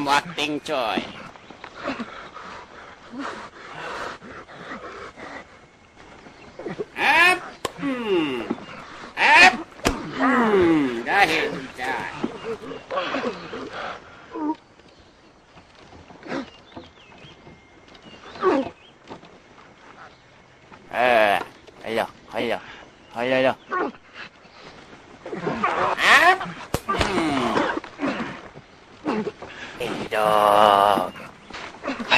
mo acting, Choy. Up! Up! Dahil dyan. Eh, hala, hala, hala, hala.